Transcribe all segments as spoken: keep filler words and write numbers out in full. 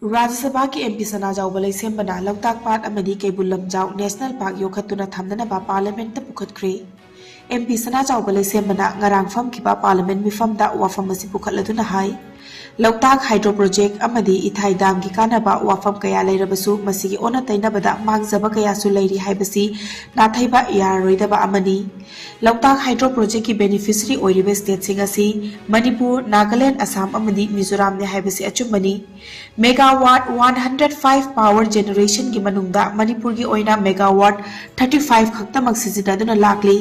ꯔꯥꯖ꯭ꯌ ꯁꯚꯥꯒꯤ M P ꯁꯅꯥꯖꯥꯎꯕ ꯂꯩꯁꯦꯝꯕꯅ ꯂꯣꯛꯇꯥꯛ ꯄꯥꯠ ꯑꯃꯗꯤ Keibul Lamjao national park ꯌꯣꯛꯈꯠꯇꯨꯅ ꯊꯝꯅꯅꯕ ꯄꯥꯔꯂꯤꯌꯥꯃꯦꯟꯠꯇ ꯄꯨꯈꯠꯈ꯭ꯔꯦ꯫ M P ꯁꯅꯥꯖꯥꯎꯕ ꯂꯩꯁꯦꯝꯕꯅ ꯉꯔꯥꯡ ꯐꯝꯈꯤꯕ ꯄꯥꯔꯂꯤꯌꯥꯃꯦꯟꯠ ꯃꯤꯐꯝꯗ ꯋꯥꯐꯝ ꯑꯁꯤ ꯄꯨꯈꯠꯂꯗꯨꯅ ꯍꯥꯏ, ꯂꯣꯛꯇꯥꯛ ꯍꯥꯏꯗ꯭ꯔꯣ ꯄ꯭ꯔꯣꯖꯦꯛ ꯑꯃꯗꯤ ꯏꯊꯥꯏ ꯗꯥꯝꯒꯤ ꯀꯥꯟꯅꯕ ꯋꯥꯐꯝ ꯀꯌꯥ ꯂꯩꯔꯕꯁꯨ ꯃꯁꯤꯒꯤ ꯑꯣꯟꯅ ꯇꯩꯅꯕꯗ ꯃꯥꯡꯖꯕ ꯀꯌꯥꯁꯨ ꯂꯩꯔꯤ ꯍꯥꯏꯕꯁꯤ ꯅꯥꯊꯩꯕ ꯌꯥꯔꯔꯣꯏꯗꯕ ꯑꯃꯅꯤ꯫ ꯂꯣꯛꯇꯥꯛ ꯍꯥꯏꯗ꯭ꯔꯣ ꯄ꯭ꯔꯣꯖꯦꯛꯀꯤ ꯕꯦꯅꯤꯐꯤꯁꯔꯤ ꯑꯣꯏꯔꯤꯕ ꯁ꯭ꯇꯦꯠꯁꯤꯡ ꯑꯁꯤ ꯃꯅꯤꯄꯨꯔ, ꯅꯥꯒꯥꯂꯦꯟ, ꯑꯁꯥꯝ ꯑꯃꯗꯤ ꯃꯤꯖꯣꯔꯥꯝꯅꯤ ꯍꯥꯏꯕꯁꯤ ꯑꯆꯨꯝꯕꯅꯤ꯫ Megawatt one hundred five power ꯖꯦꯅꯦꯔꯦꯁꯟꯒꯤ ꯃꯅꯨꯡꯗ ꯃꯅꯤꯄꯨꯔꯒꯤ ꯑꯣꯏꯅ ꯃꯦꯒꯥꯋꯥꯠ ꯊꯥꯔꯇꯤ ꯐꯥꯏꯚ ꯈꯛꯇꯃꯛ ꯁꯤꯖꯤꯟꯅꯗꯨꯅ ꯂꯥꯛꯂꯤ꯫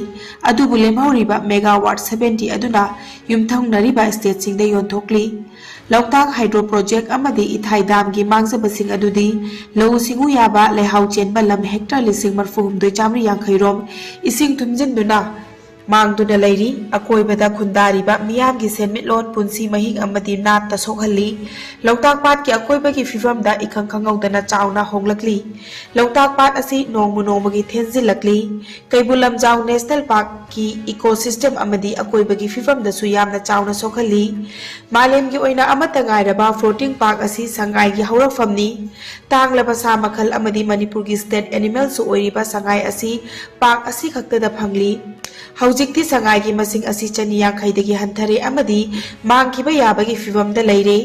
ꯑꯗꯨꯕꯨ ꯂꯦꯝꯍꯧꯔꯤꯕ ꯃꯦꯒꯥꯋꯥꯠ ꯁꯚꯦꯟꯇꯤ ꯑꯗꯨꯅ ꯌꯨꯝꯊꯪꯅꯔꯤꯕ ꯁ꯭ꯇꯦꯠꯁꯤꯡꯗ ꯌꯣꯟꯊꯣꯛꯂꯤ꯫ ꯂꯣꯛꯇꯥꯛ ꯍꯥꯏꯗ꯭ꯔꯣ ꯄ꯭ꯔꯣꯖꯦꯛ ꯑꯃꯗꯤ ꯏꯊꯥꯏ ꯗꯥꯝꯒꯤ ꯃꯥꯡꯖꯕꯁꯤꯡ ꯑꯗꯨꯗꯤ ꯂꯧꯎ ꯁꯤꯡꯎ ꯌꯥꯕ ꯂꯩꯍꯥꯎ ꯆꯦꯟꯕ ꯂꯝ ꯍꯦꯛꯇꯔ ꯂꯤꯁꯤꯡ ꯃꯔꯤꯐꯨ ꯍꯨꯝꯗꯣꯏ ꯆꯥꯃꯔꯤ ꯌꯥꯡꯈꯩ ꯔꯣꯝ ꯏꯁꯤꯡ ꯊꯨꯝꯖꯤꯟꯗꯨꯅ ꯃꯥꯡꯗꯨꯅ ꯂꯩꯔꯤ꯫ ꯑꯀꯣꯏꯕꯗ ꯈꯨꯟꯗꯥꯔꯤꯕ ꯃꯤꯌꯥꯝꯒꯤ ꯁꯦꯟꯃꯤꯠꯂꯣꯟ, ꯄꯨꯟꯁꯤ ꯃꯍꯤꯡ ꯑꯃꯗꯤ ꯅꯥꯠꯇ ꯁꯣꯛꯍꯜꯂꯤ꯫ ꯂꯣꯛꯇꯥꯛ ꯄꯥꯠꯀꯤ ꯑꯀꯣꯏꯕꯒꯤ ꯐꯤꯕꯝꯗ ꯏꯈꯪ ꯈꯪꯍꯧꯗꯅ ꯆꯥꯎꯅ ꯍꯣꯡꯂꯛꯂꯤ꯫ ꯂꯣꯛꯇꯥꯛ ꯄꯥꯠ ꯑꯁꯤ ꯅꯣꯡꯃ ꯅꯣꯡꯃꯒꯤ ꯊꯦꯟꯖꯤꯜꯂꯛꯂꯤ꯫ ꯀꯩꯕꯨꯜ ꯂꯝꯖꯥꯎ ꯅꯦꯁꯅꯦꯜ ꯄꯥꯔꯛꯀꯤ ꯏꯀꯣꯁꯤꯁꯇꯦꯝ ꯑꯃꯗꯤ ꯑꯀꯣꯏꯕꯒꯤ ꯐꯤꯕꯝꯗꯁꯨ ꯌꯥꯝꯅ ꯆꯥꯎꯅ ꯁꯣꯛꯍꯜꯂꯤ꯫ ꯃꯥꯂꯦꯝꯒꯤ ꯑꯣꯏꯅ ꯑꯃꯠꯇ ꯉꯥꯏꯔꯕ ꯐ꯭ꯂꯣꯇꯤꯡ ꯄꯥꯔꯛ ꯑꯁꯤ ꯁꯉꯥꯏꯒꯤ ꯍꯧꯔꯛꯐꯝꯅꯤ꯫ ꯇꯥꯡꯂꯕ ꯁꯥ ꯃꯈꯜ ꯑꯃꯗꯤ ꯃꯅꯤꯄꯨꯔꯒꯤ ꯁ꯭ꯇꯦꯠ ꯑꯦꯅꯤꯃꯦꯜꯁꯨ ꯑꯣꯏꯔꯤꯕ ꯁꯉꯥꯏ ꯑꯁꯤ ꯄꯥꯔꯛ ꯑꯁꯤ ꯈꯛꯇꯗ ꯐꯪꯂꯤ꯫ ꯍꯧꯖꯤꯛꯇꯤ ꯁꯉꯥꯏꯒꯤ ꯃꯁꯤꯡ ꯑꯁꯤ ꯆꯅꯤ ꯌꯥꯡꯈꯩꯗꯒꯤ ꯍꯟꯊꯔꯦ ꯑꯃꯗꯤ ꯃꯥꯡꯈꯤꯕ ꯌꯥꯕꯒꯤ ꯐꯤꯚꯝꯗ ꯂꯩꯔꯦ꯫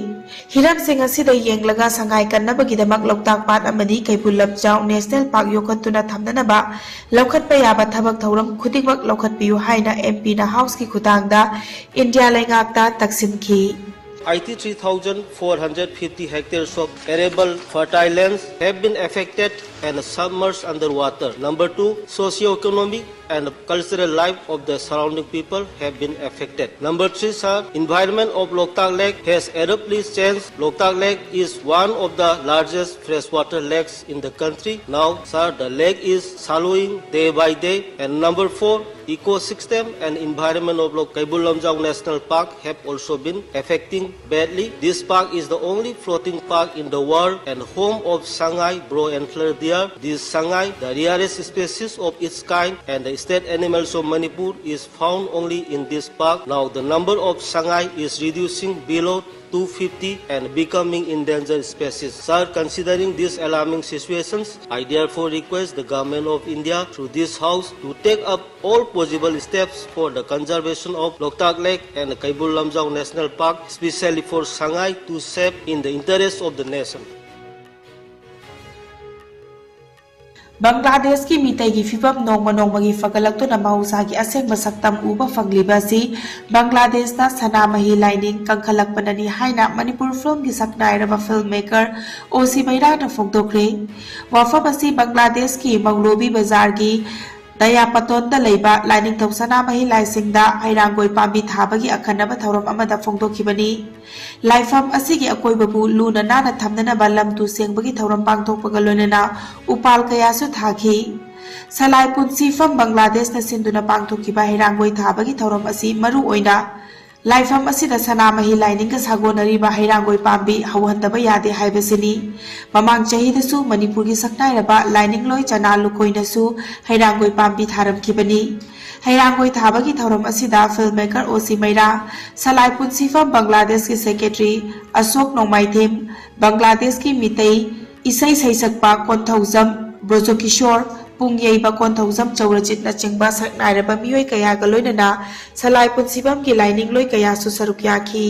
ꯍꯤꯔꯝꯁꯤꯡ ꯑꯁꯤꯗ ꯌꯦꯡꯂꯒ ꯁꯉꯥꯏ ꯀꯟꯅꯕꯒꯤꯗꯃꯛ ꯂꯣꯛꯇꯥꯛ ꯄꯥꯠ ꯑꯃꯗꯤ ꯀꯩꯕꯨꯜ ꯂꯝꯖꯥꯎ ꯅꯦꯁꯅꯦꯜ ꯄꯥꯔꯛ ꯌꯣꯛꯈꯠꯇꯨꯅ ꯊꯝꯅꯅꯕ ꯂꯧꯈꯠꯄ ꯌꯥꯕ ꯊꯕꯛ ꯊꯧꯔꯝ ꯈꯨꯗꯤꯡꯃꯛ ꯂꯧꯈꯠꯄꯤꯌꯨ ꯍꯥꯏꯅ ꯑꯦꯝ ꯄꯤꯅ ꯍꯥꯎꯁꯀꯤ ꯈꯨꯠꯊꯥꯡꯗ India ꯂꯩꯉꯥꯛꯇ ꯇꯛꯁꯤꯟꯈꯤ꯫ Eighty-three thousand four hundred fifty hectares of arable fertile lands have been affected and submerged underwater. Number two, socio-economic and cultural life of the surrounding people have been affected. Number three, sir, environment of Loktak Lake has abruptly changed. Loktak Lake is one of the largest freshwater lakes in the country. Now, sir, the lake is shallowing day by day. And number four, ecosystem and environment of Lok Kaibul Lamjao National Park have also been affecting badly. This park is the only floating park in the world and home of Sangai brow antler deer. This Sangai, the rarest species of its kind and the State animals of Manipur is found only in this park. Now the number of sangai is reducing below two fifty and becoming endangered species. Sir, considering these alarming situations, I therefore request the Government of India through this house to take up all possible steps for the conservation of Loktak Lake and Keibul Lamjao National Park, especially for sangai, to save in the interest of the nation. ꯕꯪꯒ꯭ꯂꯥꯗꯦꯁꯀꯤ ꯃꯤꯇꯩꯒꯤ ꯐꯤꯕꯝ ꯅꯣꯡꯃ ꯅꯣꯡꯃꯒꯤ ꯐꯒꯠꯂꯛꯇꯨꯅ ꯃꯍꯧꯁꯥꯒꯤ ꯑꯁꯦꯡꯕ ꯁꯛꯇꯝ ꯎꯕ ꯐꯪꯂꯤꯕ ꯑꯁꯤ ꯕꯪꯒ꯭ꯂꯥꯗꯦꯁꯇ ꯁꯅꯥꯃꯍꯤ ꯂꯥꯏꯅꯤꯡ ꯀꯪꯈꯠꯂꯛꯄꯅꯅꯤ ꯍꯥꯏꯅ ꯃꯅꯤꯄꯨꯔ ꯐꯤꯂꯝꯒꯤ ꯁꯛꯅꯥꯏꯔꯕ ꯐꯤꯜꯝ ꯃꯦꯀꯔ ꯑꯣ ꯁꯤ ꯃꯩꯔꯥꯅ ꯐꯣꯡꯗꯣꯛꯈ꯭ꯔꯦ꯫ ꯋꯥꯐꯝ ꯑꯁꯤ ꯕꯪꯒ꯭ꯂꯥꯗꯦꯁꯀꯤ ꯃꯧꯂꯣꯕꯤ ꯕꯖꯥꯔꯒꯤ ꯗꯌꯥꯄꯇꯣꯟꯗ ꯂꯩꯕ ꯂꯥꯏꯅꯤꯡꯊꯧ ꯁꯅꯥꯃꯍꯤ ꯂꯥꯏꯁꯤꯡꯗ ꯍꯩꯔꯥꯡꯒꯣꯏ ꯄꯥꯝꯕꯤ ꯊꯥꯕꯒꯤ ꯑꯈꯟꯅꯕ ꯊꯧꯔꯝ ꯑꯃꯗ ꯐꯣꯡꯗꯣꯛꯈꯤꯕꯅꯤ꯫ ꯂꯥꯏꯐꯝ ꯑꯁꯤꯒꯤ ꯑꯀꯣꯏꯕꯕꯨ ꯂꯨꯅ ꯅꯥꯟꯅ ꯊꯝꯅꯅꯕ ꯂꯝ ꯇꯨ ꯁꯦꯡꯕꯒꯤ ꯊꯧꯔꯝ ꯄꯥꯡꯊꯣꯛꯄꯒ ꯂꯣꯏꯅꯅ ꯎꯄꯥꯜ ꯀꯌꯥꯁꯨ ꯊꯥꯈꯤ꯫ ꯁꯂꯥꯏ ꯄꯨꯟꯁꯤꯐꯝ ꯕꯪꯒ꯭ꯂꯥꯗꯦꯁꯅ ꯁꯤꯟꯗꯨꯅ ꯄꯥꯡꯊꯣꯛꯈꯤꯕ ꯍꯩꯔꯥꯡꯒꯣꯏ ꯊꯥꯕꯒꯤ ꯊꯧꯔꯝ ꯑꯁꯤ ꯃꯔꯨ ꯑꯣꯏꯅ ꯂꯥꯏꯐꯝ ꯑꯁꯤꯗ ꯁꯅꯥꯃꯍꯤ ꯂꯥꯏꯅꯤꯡꯒ ꯁꯥꯒꯣꯟꯅꯔꯤꯕ ꯍꯩꯔꯥꯡꯒꯣꯏ ꯄꯥꯝꯕꯤ ꯍꯧꯍꯟꯗꯕ ꯌꯥꯗꯦ ꯍꯥꯏꯕꯁꯤꯅꯤ꯫ ꯃꯃꯥꯡ ꯆꯍꯤꯗꯁꯨ ꯃꯅꯤꯄꯨꯔꯒꯤ ꯁꯛꯅꯥꯏꯔꯕ ꯂꯥꯏꯅꯤꯡꯂꯣꯏ ꯆꯅꯥ ꯂꯨꯀꯣꯏꯅꯁꯨ ꯍꯩꯔꯥꯡꯒꯣꯏ ꯄꯥꯝꯕꯤ ꯊꯥꯔꯝꯈꯤꯕꯅꯤ꯫ ꯍꯩꯔꯥꯡꯒꯣꯏ ꯊꯥꯕꯒꯤ ꯊꯧꯔꯝ ꯑꯁꯤꯗ ꯐꯤꯜꯝ ꯃꯦꯀꯔ ꯑꯣ ꯁꯤ ꯃꯩꯔꯥ, ꯁꯂꯥꯏ ꯄꯨꯟꯁꯤꯐꯝ ꯕꯪꯒ꯭ꯂꯥꯗꯦꯁꯀꯤ ꯁꯦꯀ꯭ꯔꯦꯇꯔꯤ ꯑꯁꯣꯛ ꯅꯣꯡꯃꯥꯏꯊꯦꯝ, ꯕꯪꯒ꯭ꯂꯥꯗꯦꯁꯀꯤ ꯃꯤꯇꯩ ꯏꯁꯩ ꯁꯩꯁꯛꯄ ꯀꯣꯟꯊꯧꯖꯝ ꯕ꯭ꯔꯣꯖꯣꯀꯤꯁꯣꯔ, ꯄꯨꯡ ꯌꯩꯕ ꯀꯣꯟꯊꯧꯖꯝ ꯆꯧꯔꯆꯤꯠꯅꯆꯤꯡꯕ ꯁꯛꯅꯥꯏꯔꯕ ꯃꯤꯑꯣꯏ ꯀꯌꯥꯒ ꯂꯣꯏꯅꯅ ꯁꯂꯥꯏ ꯄꯨꯟꯁꯤꯐꯝꯒꯤ ꯂꯥꯏꯅꯤꯡꯂꯣꯏ ꯀꯌꯥꯁꯨ ꯁꯔꯨꯛ ꯌꯥꯈꯤ꯫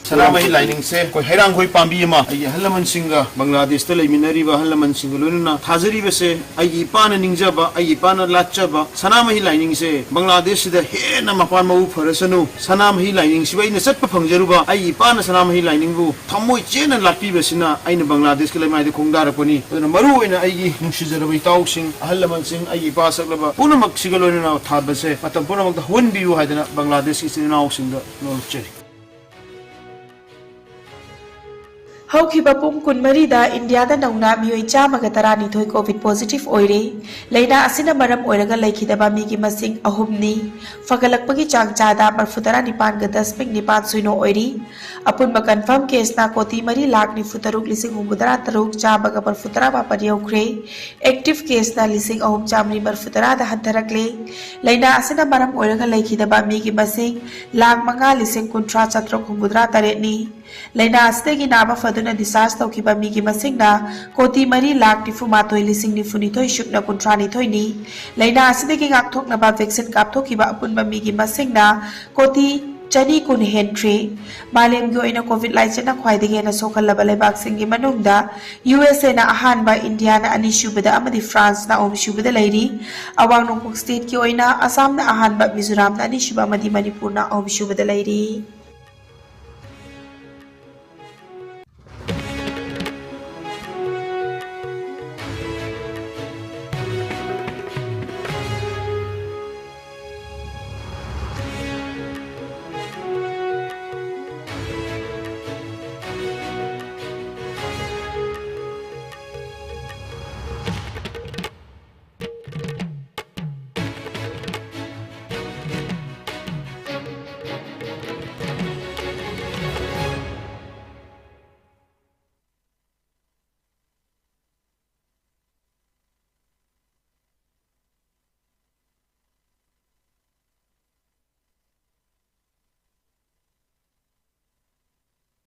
ꯁꯅꯥꯃꯍꯤ ꯂꯥꯏꯅꯤꯡꯁꯦ ꯑꯩꯈꯣꯏ ꯍꯩꯔꯥꯡꯒꯣꯏ ꯄꯥꯝꯕꯤ ꯑꯃ ꯑꯩꯒꯤ ꯑꯍꯜ ꯂꯃꯟꯁꯤꯡꯒ ꯕꯪꯒ꯭ꯂꯥꯗꯦꯁꯇ ꯂꯩꯃꯤꯟꯅꯔꯤꯕ ꯑꯍꯜ ꯂꯃꯟꯁꯤꯡꯒ ꯂꯣꯏꯅꯅ ꯊꯥꯖꯔꯤꯕꯁꯦ ꯑꯩꯒꯤ ꯏꯄꯥꯅ ꯅꯤꯡꯖꯕ, ꯑꯩꯒꯤ ꯏꯄꯥꯅ ꯂꯥꯠꯆꯕ ꯁꯅꯥꯃꯍꯤ ꯂꯥꯏꯅꯤꯡꯁꯦ ꯕꯪꯒ꯭ꯂꯥꯗꯦꯁꯁꯤꯗ ꯍꯦꯟꯅ ꯃꯄꯥꯟ ꯃꯄꯨ ꯐꯔꯁꯅꯨ, ꯁꯅꯥꯃꯍꯤ ꯂꯥꯏꯅꯤꯡꯁꯤꯕꯨ ꯑꯩꯅ ꯆꯠꯄ ꯐꯪꯖꯔꯨꯕ, ꯑꯩꯒꯤ ꯏꯄꯥꯅ ꯁꯅꯥꯃꯍꯤ ꯂꯥꯏꯅꯤꯡꯕꯨ ꯊꯃꯣꯏ ꯆꯦꯠꯅ ꯂꯥꯠꯄꯤꯕꯁꯤꯅ ꯑꯩꯅ ꯕꯪꯒ꯭ꯂꯥꯗꯦꯁꯀꯤ ꯂꯩꯃꯥꯏꯗ ꯈꯣꯡꯗꯥꯔꯛꯄꯅꯤ꯫ ꯑꯗꯨꯅ ꯃꯔꯨ ꯑꯣꯏꯅ ꯑꯩꯒꯤ ꯅꯨꯡꯁꯤꯖꯔꯕ ꯏꯇꯥꯎꯁꯤꯡ, ꯑꯍꯜ ꯂꯃꯟꯁꯤꯡ, ꯑꯩꯒꯤ ꯏꯄꯥ ꯁꯛꯂꯕ ꯄꯨꯝꯅꯃꯛꯁꯤꯒ ꯂꯣꯏꯅꯅ ꯊꯥꯕꯁꯦ ꯃꯇꯝ ꯄꯨꯝꯅꯃꯛꯇ ꯍꯧꯍꯟꯕꯤꯌꯨ ꯍꯥꯏꯗꯅ ꯕꯪꯒ꯭ꯂꯥꯗꯦꯁꯀꯤ ꯏꯆꯤꯜ ꯏꯅꯥꯎꯁꯤꯡꯗ ꯅꯣꯜꯂꯨꯛꯆꯔꯤ꯫ ꯍꯧꯈꯤꯕ ꯄꯨꯡ ꯀꯨꯟꯃꯔꯤꯗ ꯏꯟꯗꯤꯌꯥꯗ ꯅꯧꯅ ꯃꯤꯑꯣꯏ ꯆꯥꯝꯃꯒ ꯇꯔꯥꯅꯤꯊꯣꯏ ꯀꯣꯚꯤꯗ ꯄꯣꯖꯤꯇꯤꯚ ꯑꯣꯏꯔꯦ꯫ ꯂꯥꯏꯅꯥ ꯑꯁꯤꯅ ꯃꯔꯝ ꯑꯣꯏꯔꯒ ꯂꯩꯈꯤꯗꯕ ꯃꯤꯒꯤ ꯃꯁꯤꯡ ꯑꯍꯨꯝꯅꯤ꯫ ꯐꯒꯠꯂꯛꯄꯒꯤ ꯆꯥꯡ ꯆꯥꯗ ꯃꯔꯐꯨ ꯇꯔꯥ ꯅꯤꯄꯥꯟꯒ ꯗꯁꯃꯤꯛ ꯅꯤꯄꯥꯟ ꯁꯤꯅꯣ ꯑꯣꯏꯔꯤ꯫ ꯑꯄꯨꯟꯕ ꯀꯟꯐꯥꯔꯝ ꯀꯦꯁꯅ ꯀꯣꯇꯤ ꯃꯔꯤ ꯂꯥꯈ ꯅꯤꯐꯨ ꯇꯔꯨꯛ ꯂꯤꯁꯤꯡ ꯍꯨꯝꯐꯨ ꯇꯔꯥ ꯇꯔꯨꯛ ꯆꯥꯝꯃꯒ ꯃꯔꯐꯨ ꯇꯔꯥ ꯃꯥꯄꯟ ꯌꯧꯈ꯭ꯔꯦ꯫ ꯑꯦꯛꯇꯤꯚ ꯀꯦꯁꯅ ꯂꯤꯁꯤꯡ ꯑꯍꯨꯝ ꯆꯥꯃꯔꯤ ꯃꯔꯐꯨ ꯇꯔꯥꯗ ꯍꯟꯊꯔꯛꯂꯦ꯫ ꯂꯥꯏꯅꯥ ꯑꯁꯤꯅ ꯃꯔꯝ ꯑꯣꯏꯔꯒ ꯂꯩꯈꯤꯗꯕ ꯃꯤꯒꯤ ꯃꯁꯤꯡ ꯂꯥꯈ ꯃꯉꯥ ꯂꯤꯁꯤꯡ ꯀꯨꯟꯊ꯭ꯔꯥ ꯆꯥꯇ꯭ꯔꯨꯛ ꯍꯨꯝꯐꯨꯇꯔꯥ ꯇꯔꯦꯠꯅꯤ꯫ ꯂꯥꯏꯅꯥ ꯑꯁꯤꯗꯒꯤ ꯅꯥꯕ ꯐꯗꯨꯅ ꯗꯤꯁꯆꯥꯔꯖ ꯇꯧꯈꯤꯕ ꯃꯤꯒꯤ ꯃꯁꯤꯡꯅ ꯀꯣꯇꯤ ꯃꯔꯤ ꯂꯥꯈ ꯅꯤꯐꯨ ꯃꯥꯊꯣꯏ ꯂꯤꯁꯤꯡ ꯅꯤꯐꯨ ꯅꯤꯊꯣꯏ ꯁꯨꯞꯅ ꯀꯨꯟꯊ꯭ꯔꯥ ꯅꯤꯊꯣꯏꯅꯤ꯫ ꯂꯥꯏꯅꯥ ꯑꯁꯤꯗꯒꯤ ꯉꯥꯛꯊꯣꯛꯅꯕ ꯚꯦꯛꯁꯤꯟ ꯀꯥꯞꯊꯣꯛꯈꯤꯕ ꯑꯄꯨꯟꯕ ꯃꯤꯒꯤ ꯃꯁꯤꯡꯅ ꯀꯣꯇꯤ ꯆꯅꯤ ꯀꯨꯟ ꯍꯦꯟꯈ꯭ꯔꯦ꯫ ꯃꯥꯂꯦꯝꯒꯤ ꯑꯣꯏꯅ ꯀꯣꯚꯤꯗ ꯂꯥꯏꯆꯠꯅ ꯈ꯭ꯋꯥꯏꯗꯒꯤ ꯍꯦꯟꯅ ꯁꯣꯛꯍꯜꯂꯕ ꯂꯩꯕꯥꯛꯁꯤꯡꯒꯤ ꯃꯅꯨꯡꯗ ꯌꯨ ꯑꯦꯁ ꯑꯦꯅ ꯑꯍꯥꯟꯕ, ꯏꯟꯗꯤꯌꯥꯅ ꯑꯅꯤꯁꯨꯕꯗ ꯑꯃꯗꯤ ꯐ꯭ꯔꯥꯟꯁꯅ ꯑꯍꯨꯝꯁꯨꯕꯗ ꯂꯩꯔꯤ꯫ ꯑꯋꯥꯡ ꯅꯣꯡꯄꯣꯛ ꯁ꯭ꯇꯦꯠꯀꯤ ꯑꯣꯏꯅ ꯑꯁꯥꯝꯅ ꯑꯍꯥꯟꯕ, ꯃꯤꯖꯣꯔꯥꯝꯅ ꯑꯅꯤꯁꯨꯕ ꯑꯃꯗꯤ ꯃꯅꯤꯄꯨꯔꯅ ꯑꯍꯨꯝꯁꯨꯕꯗ ꯂꯩꯔꯤ꯫